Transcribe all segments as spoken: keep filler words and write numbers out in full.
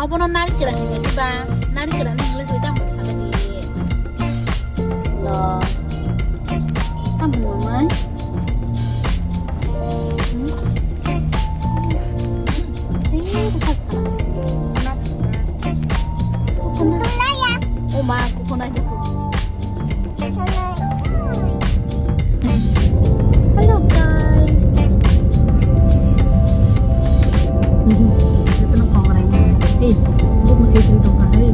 Abono narikra hinwi diba, narikra ni English bai tamo saladi. Lo. Tamo mamai. Hmm? Eh, bukas ka. Coconut. Oh ma, coconut itu. Hello guys. Ito na kong rin. Eh, buk mo sisi ito ka, eh.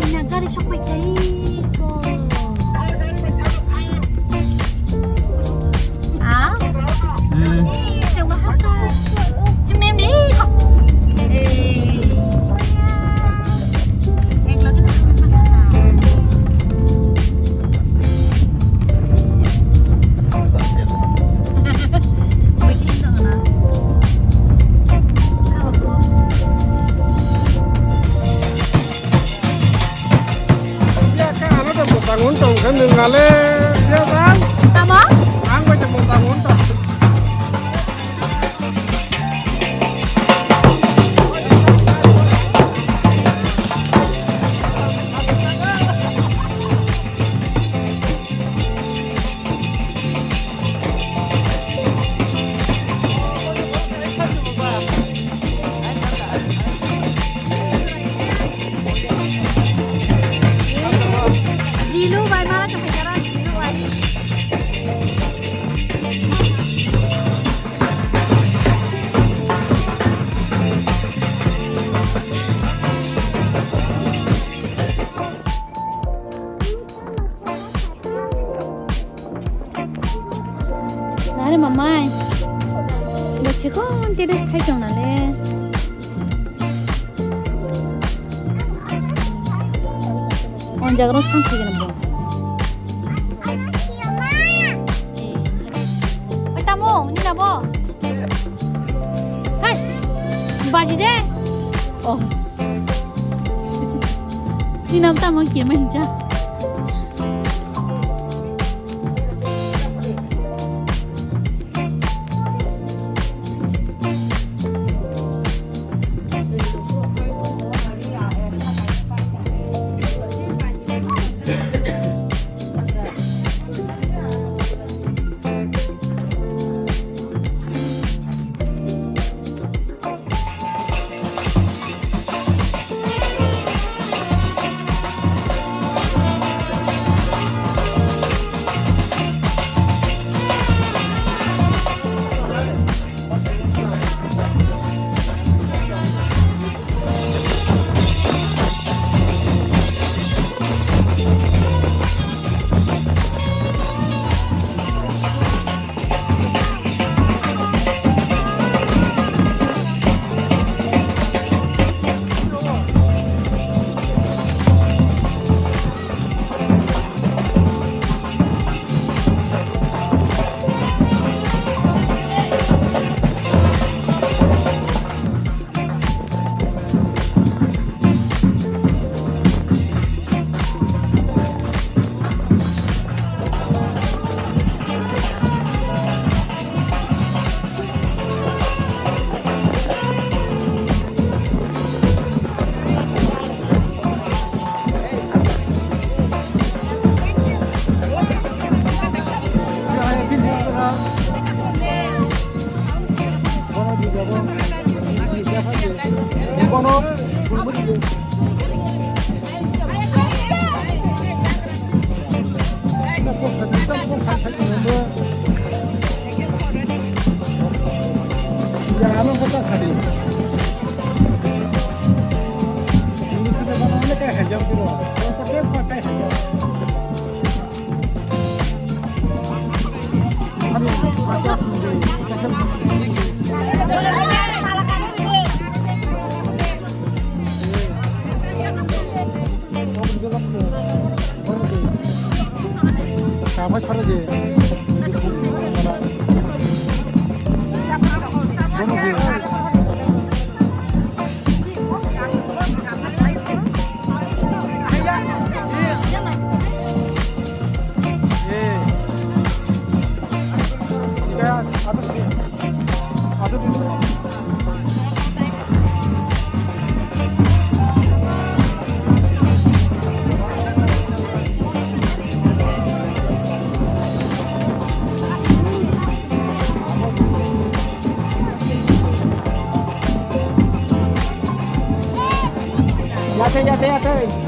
Nagari shop pa chai ko. Ah? Hmm. Ya, khe ano de mwchang wng tong khe nwng ale, siya jang? Tamo? Ang bai de mwchang wng tong. Jilu bai mala chapai kara, jilu bai. Nare mamai. Bo chikon terrace khai tong nale. On jaga rok thang thigana bo. Oi tamo, ni na bo. Hai. Baji de. Oh. Ni nam tamo kirma hincha. Yate, yate, yate.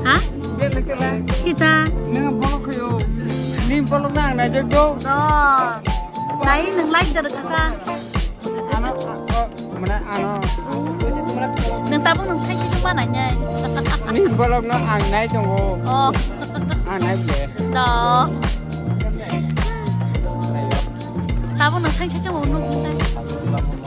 Ha? Kita. Nang bolok khayo. Ni bolok nang na jogdo. Do. Nai nang like jar kasa. Ano, o, mana ano. Nang tabuk nang sai kisa mana nyai. Ni bolok no ang nai tongo. Oh. Ang nai je. Do. Tabuk nang sai sai chamo no.